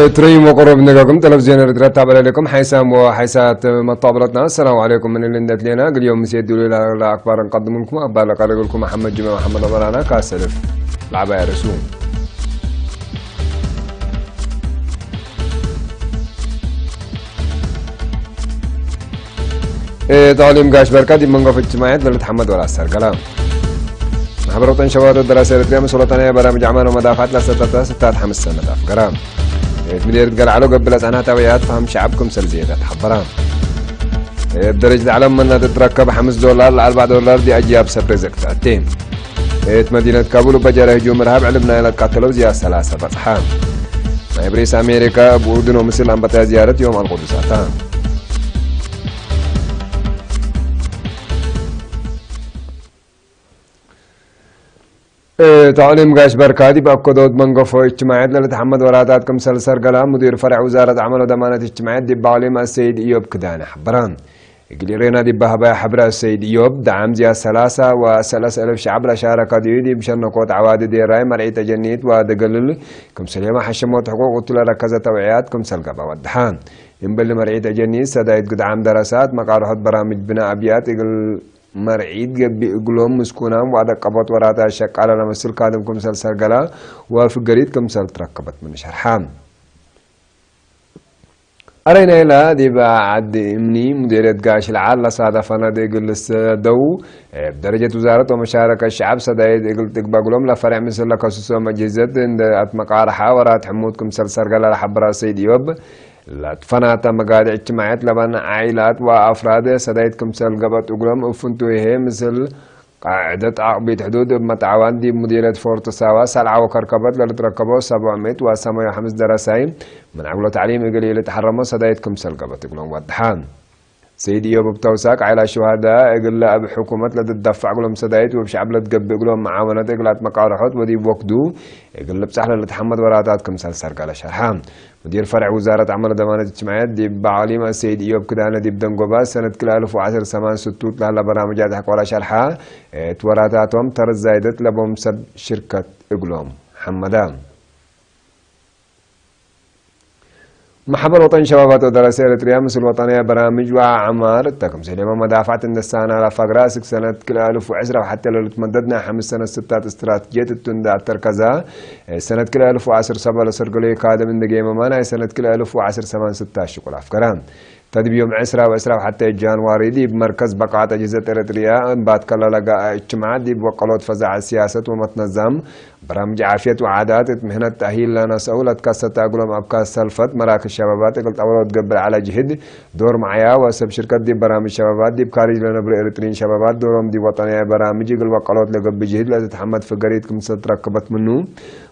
እትረዩ መቆረብ ነጋኩም ጠለብ ዜና ኤርትራ ታበላለኩም ሓይሳም ወሓይሳት መጣብለትና። ሰላም ዓለይኩም። ምን ልንደት ሌና ግልዮም ምስ የድሉ ላላ ኣክባር እንቀድሙልኩም ኣባለ ቀረግልኩም መሓመድ ጅማ መሓመድ ኣበራና ካሰልፍ ላዕባይ ኣርሱ። تعليم قاش بركات من قفت جماعات للتحمد ولا السرقلة. محبرة شباب الدراسة الرياضية مسؤولة عن برامج أعمال ومدافعات لا ستة ستة خمس سنة أفقرا. مدير قال على قبل أنا تويات فهم شعبكم سلزية تحبرا. بدرجة العالم من تتركب خمس دولار ل أربعة دولار دي أجياب سبريزك تأتين. مدينة كابول بجرى هجوم إرهاب علمنا إلى قتلوا زيادة ثلاثة بطحان. ናይ ብሬስ ኣሜሪካ ብኡርዱን ምስል ኣንበጣ ዝያረት ዮም ኣልቁዱሳታ። تعليم قاش بركاتي بأكدود من قفو اجتماعات للتحمد وراتات كم سلسر قلا مدير فرع وزارة عمل وضمانة اجتماعات دي بعلم السيد إيوب كدان حبران. እግሊ ሬና ዲባ ሃባያ ሕብረ ሰይድ ኢዮብ ደዓም ዚያ ሰላሳ ወሰላሳ እልፍ ሸዓብ ለሻረካ ድዩ ዲብ ሸነኮት ዓዋዲ ዴራይ መርዒት ኣጀኒት ወደገልል ክምሰል የማ ሓሸሞት ሕቁቅ እቱ ለረከዘ ተውዕያት ክምሰል ገባ ወድሓ። እምበሊ መርዒት ኣጀኒት ሰዳይት ግድዓም ደረሳት መቃርሖት በራምጅ ብና ኣብያት እግል መርዒት ገቢ እግሎም ምስኩናም ዋደቀቦት ወራታ ሸቃለ ለመስል ካድም ክምሰል ሰርገላ ወፍገሪት ክምሰል ትረከበት ምን ሸርሓ። أرينا إلى ديبا عد إمني مديرية قاش العال لصادفنا دي قل السدو بدرجة وزارة ومشاركة الشعب سدايد إقل تقبقلهم لفرع مثل لكسوسو مجهزة عند أتمقار حاورات حمود كمسل سرقل الحبرة سيد يوب لتفنات مقادع اجتماعيات لبن عائلات وأفراد سدايد كمسل قبط أقلهم أفنتو إيه مثل ቃዕደት ዓቕቢት ሕዱድ እብ መትዓዋን ዲብ ሙዲርየት ፎርት ሳዋ ሳልዓ ወከርከበት ለልትረከቦ ሰብዑ ምእት ወሰማንያ ወሓምስ ደረሳይ ምን ዕግሎ ተዕሊም እግል ኢልትሓረሞ ሰዳይት ክምሰል ገበት እግሎም ወድሓ። ሰይድ ኢዮብ እብ ተውሳክ ዓይላ ሹሃዳ እግለ እብ ሕኩመት ለትደፋዕ እግሎም ሰዳይት ወብ ሸዕብ ለትገብእ እግሎም መዓወነት እግላት መቃርሖት ወዲብ ወክዱ እግል ልብጻሕ ለልትሓመድ ወራታት ክምሰል ሰርጋለ ሸርሓ። مدير فرع وزارة عمل وضمانة اجتماعية ديب بعليم السيد إيوب كدانة ديب دنقوبا سنة كل ألف وعشر سمان ستوت لهلا برامج هذا حق ولا شرحة. اتوراتاتهم ترى زايدت لبهم سب شركة إقلوم حمدا. محبر وطن شبابات ودراسة إريتريا مثل وطنية برامج وعمار التكم سليمة مدافعة النسانة على فقرة سك سنة كل ألف وعشرة وحتى لو تمددنا خمس سنة ستات استراتيجية التندى التركزة. سنة كل ألف وعشر سبعة لسرقلي كادم من دقيمة مانا سنة كل ألف وعشر سمان ستة شكل أفكران. تدب يوم عسرة وعسرة وحتى جانواري دي بمركز بقعة أجهزة إريتريا بعد كلا لقاء اجتماع دي بوقلوت فزع السياسة ومتنظم برامج عافية وعادات مهنة تأهيل لنا سهولة كاسة أقلم أبكاس سلفت مراكز شبابات قلت أولوت قبل على جهد دور معايا وسب شركة دي برامج شبابات دي بكارج لنا بري إريترين شبابات دورهم دي وطنية برامج قل وقلوت لقب جهد لتتحمد في قريتكم ستركبت منه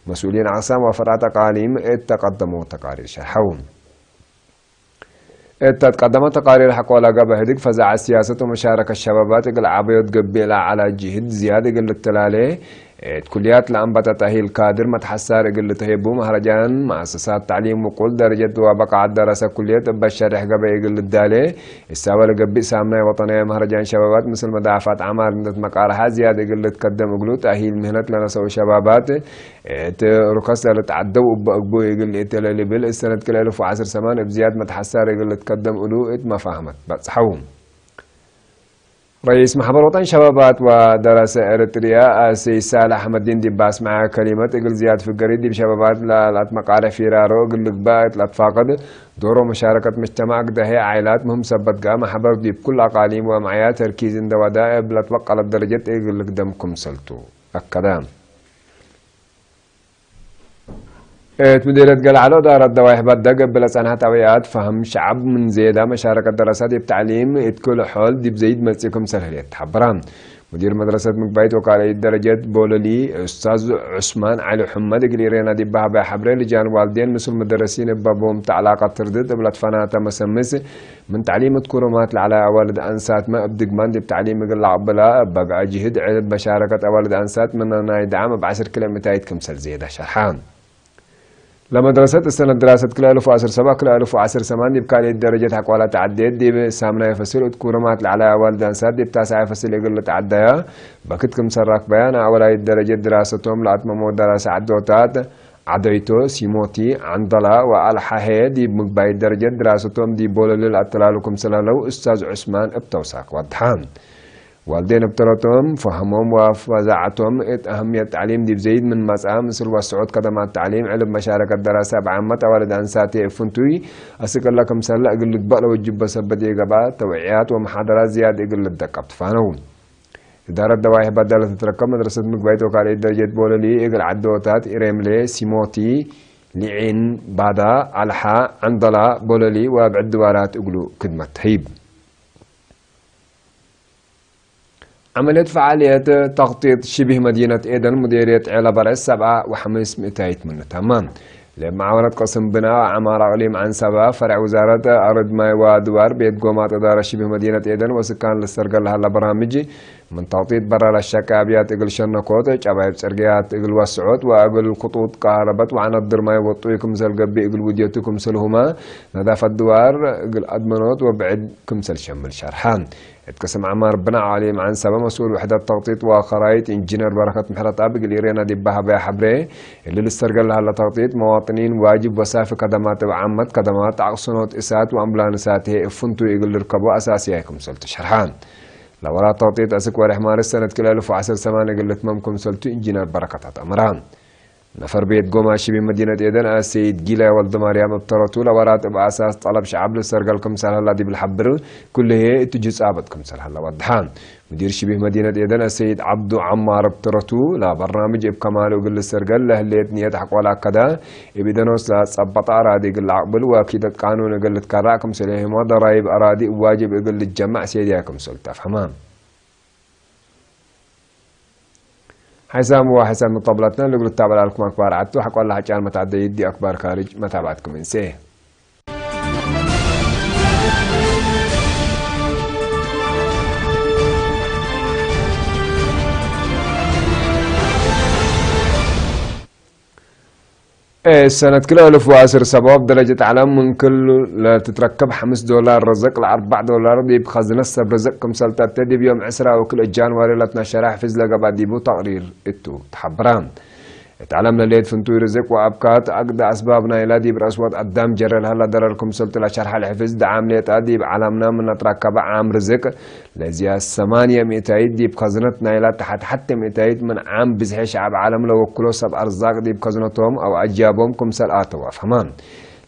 مسؤولين أقسام وفرعات أقاليم اتقدموا تقارير شرحوا. اتقدموا تقارير حق ولا قبل هديك فزع السياسة ومشاركة الشبابات قل عبيض قبيلة على جهد زيادة قل التلالي كليات لأنبتة تأهيل كادر متحسار قل تهيبو مهرجان مؤسسات تعليم وقول درجة وبقع الدراسة كلية بشرح قبل قل الدالي السابة لقبي سامنة وطنية مهرجان شبابات مثل مدافعة عمار مدة مقارحة زيادة قل تقدم قلو تأهيل مهنة لنسو شبابات ات ركز لتعدو بأقبو يقل اتلا لبل السنة كل ألف وعشر سمان بزياد متحسار يقل تقدم قلو ات مفاهمة بس حوم. رئيس محبر وطن شبابات ودراسة إريتريا السي صالح أحمد الدين دباس مع كلمة إقل زياد في القريد دي بشبابات لا لا تمقارة في رارو إقل لقباء لا تفاقد دورو مشاركة مجتمع قدهي عائلات مهم سبت قام محبر دي بكل أقاليم ومعيا تركيز إن دواداء بلا توقع لدرجة إقل قدمكم سلتو أكدام. ات مديرية قلعلو دارت دوايح بدق بلا صنعة تويات فهم شعب من زيادة مشاركة دراسات التعليم اتكل حول دي بزيد مسيكم سهلية حبران. مدير مدرسة مقبايت وكالة درجة بولولي أستاذ عثمان علي حمد قلي رينا دي بها بها حبري لجان والدين مثل مدرسين بابهم تعلاقة تردد بلا تفناتا مسمس من تعليم تكرمات لعلى أوالد أنسات ما أبدق مان دي بتعليم قلع بلا بقى جهد عدد مشاركة أوالد أنسات من نايد عام بعشر كيلومتر كمسل زيادة شرحان. لمدرسة السنة دراسة كل ألف وعشر سبع كل ألف وعشر سمان دي بكالي درجة حق ولا تعديت دي سامنا يفصل كورمات على أوالد أنسات دي بتاسع يفصل يقل تعديا بكت كمسل راك بيان أولا درجة دراستهم لأتممو دراسة عدوتات ዓደይቶ፣ ሲሞቲ፣ ዓንደላ ወኣልሓሄ ዲብ ምግባይ ደረጀት ድራሰቶም ዲብ ቦለሊ ለኣተላሉ ክምሰል ሀለው ኡስታዝ ዑስማን እብ ተውሳክ ወድሓ። ዋልዴን እብ ተረቶም፣ ፈሀሞም ወፈዛዐቶም እት አህምየት ተዕሊም ዲብ ዘይድ ምን መጽአ፣ ምስል ወስዖት ከደማት ተዕሊም ዕልብ መሻረከት ደራሰ እብ ዓመት አዋልድ አንሳቴ እብ ፍንቱይ አስቅለ ክምሰለ እግል ልግበእ ለወጅቦ ሰበት የገብአ፣ ተውዕያት ወመሓደራት ዝያድ እግል ልደቀብ ትፋነው። ኢዳረት ደዋይሕ ባዳ ለትትረከብ መድረሰት ምግባይት ወካልኤት ደረጀት ቦለሊ እግል ዓዶታት ኢሬምሌ፣ ሲሞቲ፣ ሊዒን፣ ባዳ፣ አልሓ፣ ዓንደላ፣ ቦለሊ ወአብዕድ ድዋራት እግሉ ክድመት ተህይብ። ዓመልየት ፈዓልየት ተኽጢጥ ሽቢህ መዲነት ኤደን ሙዴርየት ዔላ በርዐ ሰብዓ ወሐምስ ምእታይት ምንታማ። ለብ መዓወረት ቅስም ብና ዓማር አቅሊም ዓንሰባ ፈርዕ ውዛረት አርድ ማይ ወአድዋር ቤት ጎማጥ እዳረ ሽቢህ መዲነት ኤደን ወስካን ልሰርገል ለሃላ በርናምጅ ምን ተኽጢጥ በራ ለሸቀ አብያት እግል ሸነኮት ጨባይብ ጽርግያት እግል ወስዖት ወእግል ክጡጥ ቃረበት ወዓነት ድርማይ ወጡይ ክምሰል ገብእ እግል ውድየቱ ክምሰል ሁማ ነዳፈት ድዋር እግል አድመኖት ወብዕድ ክምሰል ሸምል ሸርሓ። እት ቅስም ዓማር ብና ዓሊም ዓንሰባ መስኡል ውሕደት ተኽጢጥ ወኸራይጥ ኢንጂነር በረከት ምሕረትኣብ እግል ኢሬና ዲብ በሀበያ ሐብሬ፣ እሊ ልስተርገል ለሀለ ተኽጢጥ መዋጥኒን ዋጅብ ወሳፊ ከደማት እብ ዓመት ከደማት አቅስኖት እሳት ወአምቡላንሳት ህዬ እብ ፍንቱይ እግል ልርከቦ አሳስያይ ክምሰልቱ ሸርሓ። ለወራት ተኽጢጥ አስክ ወርሕ ማርስ ሰነት ክልኤ አልፍ ወዐስር ሰማን እግል ልትመም ክምሰልቱ ኢንጂነር በረከት አትአምራ። ነፈር ቤት ጎማ ሽቢህ መዲነት ኤደን አሰይድ ጊላይ ወልደማርያም እብ ተረቱ ለወራት እብ አሳስ ጠለብ ሸዓብ ልሰርገል ክምሰል ሀላ ዲብ ልሐብር፣ ኩሉ ህዬ እት ጅጻበት ክምሰል ሀላ ወድሓ። ሙዲር ሽቢህ መዲነት ኤደን አሰይድ ዐብዱ ዐማር እብ ተረቱ፣ ለበርናምጅ እብ ከማሉ እግል ልሰርገል ለህሌት ንየት ሐቆል አከዳ፣ እብ ኢደኖስ ለጸበጠ አራዲ እግል ለአቅብል ወኪደት ቃኑን እግል ልትከራዕ ክምሰል ህዬ ህሞ ደራይብ አራዲ እብ ዋጅብ እግል ልትጀመዕ ሴድያ ክምሰል ተፍሀማ። ሓይሳም ወሓይሳም መጣብላትና ልግሉ ታበላልኩም ኣክባር ዓቱ ሓቆላ ሓጫን መታደይ ዲ ኣክባር ካርጅ መታባትኩም እንሴ። ሰነት ክልኤ አልፍ ወዐስር ሰባብ ደረጀት ዓለም ምን ክል ለትትረከብ ሐምስ ዶላር ርዝቅ ለአርባዕ ዶላር ዲብ ኸዝነት ሰብ ርዝቅ ክምሰል ተተ ዲብ ዮም ዕስራ ወክልኤ ጃንዋሪ ለትነሸረ ሕፍዝ ለገብአ ዲቡ ተቅሪር እቱ ተሐብረ። እት ዓለም ለሌት ፍንቱይ ርዝቅ ወአብካት አግደ አስባብ ናይላ ዲብ ረእስ ወድ አዳም ጀረ ለሀላ ደረር ክምሰልቱ ለሸርሐ ለሕፍዝ ደዓም ሌጣ ዲብ ዓለምና ምን ለትረከበ ዓም ርዝቅ ለዚያድ ሰማንየ ሚእታይት ዲብ ከዝነት ናይላ ተሓት ሐተ ሚእታይት ምን ዓም ብዝሒ ሸዕብ ዓለም ለወክሎ ሰብ አርዛቅ ዲብ ከዝነቶም አው አጃቦም ክምሰል አተው አፍሀማ።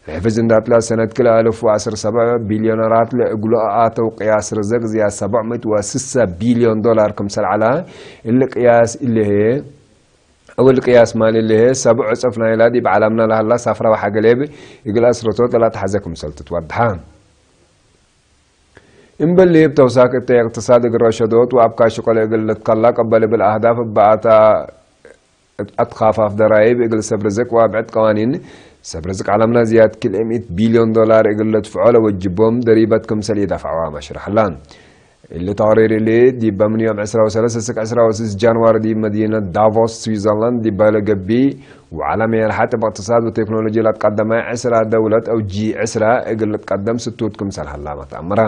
ለሕፍዝ እንዳትላ ሰነት ክልኤ አልፍ ወዐስር ሰብዕ ቢልዮነራት ለእግሎ አተው ቅያስ ርዝቅ ዝያድ ሰብዕ ምእት ወስሰ ቢልዮን ዶላር ክምሰል ዐላ። እሊ ቅያስ እሊ ህዬ፣ እሊ ቅያስ ማል እሊ ህዬ ሰብዕ ዕጽፍ ናይላ ዲብ ዓለምና ለሀላ ሳፍራ ወሐገሌብ እግል አስረቶት ለላተሐዘ ክምሰል ትትወድሓ። እምበሊ እብ ተውሳክ እተ እቅትሳድ እግል ረሸዶት ወአብካ ሽቆለ እግል ልትከላ ቅበል እብል አህዳፍ እበ አታ አትኻፋፍ ደራይብ እግል ሰብ ርዝቅ ወአብዕድ ቀዋኒን ሰብ ርዝቅ ዓለምና ዝያድ ክልኤ ሚእት ቢልዮን ዶላር እግል ለድፍዖ ለወጅቦም ደሪበት ክምሰል ኢደፍዐዋ መሽረሐላ። እሊ ተቅሪር እሊ ዲበ ምን ዮም ዕስራ ወሰለሰ እስክ ዕስራ ወስስ ጃንዋሪ ዲብ መዲነት ዳቮስ ስዊዘርላንድ ዲበ ለገብእ ወዓለም የርሓ ጥብቅ እቅትሳድ ወቴክኖሎጂ ለትቀደመ ዕስራ ደውለት አው ጂ ዕስራ እግል ልትቀደም ስቱት ክምሰል ሀላ መትአምረ።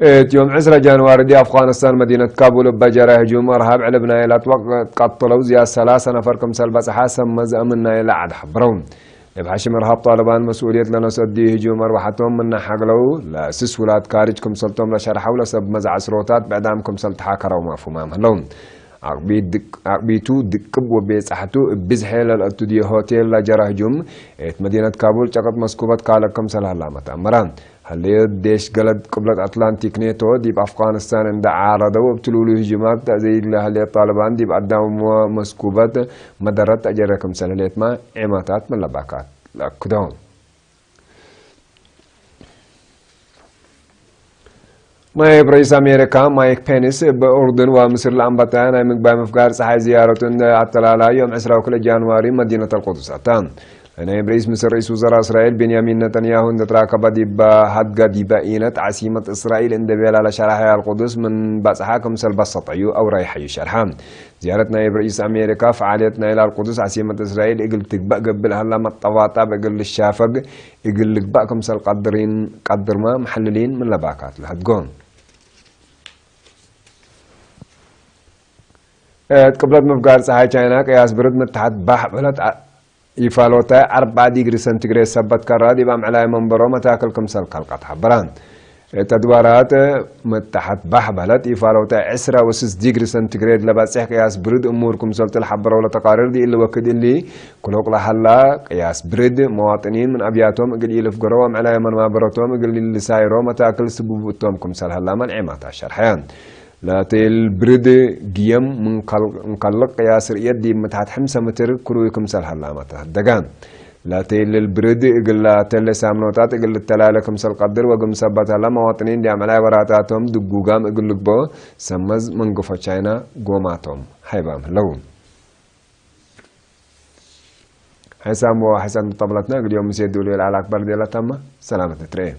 እት ዮም ዕስራ ጃንዋሪ ዲብ አፍጋኒስታን መዲነት ካቡል እበ ጀረ ህጁም እርሃብ ዕልብ ናይላ ትወቅ ቀተለው ዝያድ ሰላሰ ነፈር ክምሰል በጽሐ ሰብ መዝአ ምን ናይላ ዓድ ሐብረው። እብ ሐሽም እርሃብ ጣልባን መስኡልየት ለነሰኡ ዲ ህጁም አርወሐቶም ምነ ሐግለው ለስስ ውላድ ካርጅ ክምሰልቶም ለሸርሐው ለሰብ መዝአ ዐስሮታት ብዕዳም ክምሰል ተሓከረው ማፉማም ህለው። አቅቢት ድቅ-፣ አቅቢቱ ድቅብ ወቤጻሕቱ እብ ብዝሐ ለልአቱ ዲብ ሆቴል ለጀረ ህጁም፣ እት መዲነት ካቡል ጨቅጥ መስኩበት ካልእ ክምሰል ሀላ መትአምረ። ሀለዮት ዴሽ ገለድ ቅብለት አትላንቲክ ኔቶ ዲብ አፍጋኒስታን እንደ ዓረደው እብ ትሉሉ ህጁማት ተእዘይድ ለሀለየት ጣልባን ዲብ አዳም ወመስኩበት መደረት ተአጀረ ክምሰል ህሌትማ ዔማታት መለባካት ለአክዶ። ናይብ ረኢስ አሜሪካ ማይክ ፔንስ እብ ኡርዱን ወምስር ለአንበተ ናይ ምግባይ ምፍጋር ጸሓይ ዝያረቱ እንደ አተላላ ዮም ዕስራ ወክልኤ ጃንዋሪ መዲነት አልቁዱስ አታ። ናይብ ረኢስ ምስል ረኢስ ውዘራ እስራኤል ቤንያሚን ነተንያሁ እንደ ትራከበ ዲበ ሀድጋ ዲበ ኢነት ዓሲመት እስራኤል እንደ ቤላ ለሸራሐ አልቁዱስ ምን በጽሐ ክምሰል በሰጠዩ አው ራይሐዩ ሸርሐ። ዝያረት ናይብ ረኢስ አሜሪካ፣ ፈዓልየት ናይላ አልቁዱስ ዓሲመት እስራኤል እግል ትግበእ ገብእ ለሀላ መጠባጣብ እግል ልሻፈግ እግል ልግበእ ክምሰል ቀድሪን፣ ቀድርማ መሐልሊን ምን ለባካት ለሀድጎ። ቅብለት ምፍጋር ፀሓይ ቻይና ቅያስ ብርድ ምትሓት ባሕ በለት። ይፋሎታይ ኣርባዓ ዲግሪ ሰንቲግሬድ ሰበት ከራ ዲብ ኣምዕላይ መንበሮ መታክል ክምሰል ካልቃት ሓበራ። ተድባራት ምትሓት ባሕ በለት። ይፋሎታይ ዕስራ ወስስ ዲግሪ ሰንቲግሬድ ለባፅሕ ቅያስ ብርድ እሙር ክምሰል ትልሓበረው ለተቃርር ዲእሊ ወክድ እሊ ክሎቅ ለሃላ ቅያስ ብርድ መዋጥኒን ምን ኣብያቶም እግል ኢልፍገሮ ኣምዕላይ መናበረቶም እግል ልሳይሮ መታክል ስቡብ እቶም ክምሰል ሃላ መልዒማታ ሸርሐ። ላተይል ብርድ ግየም እንካልቅ ቅያስ ርእየት ዲብ ምትሓት ሓምሳ ምትር ክሩይ ክምሰል ሃላ መታደጋ። ላተይል ብርድ እግላ ተለ ሳምኖታት እግል ልተላለ ክምሰል ቀድር ወግም ሰበት ሃላ መዋጥኒን ዲኣምዕላይ ወራታቶም ድጉጋም እግል ልግቦ ሰመዝ መንግፎ ቻይና ጎማቶም ሃይባም ህለው። ሓይሳም ወሓይሳም ተጠብለትና እግል ዮም ምስ የድሉ የልዓል ኣክበር ዴላታማ ሰላመት ንትረኤ።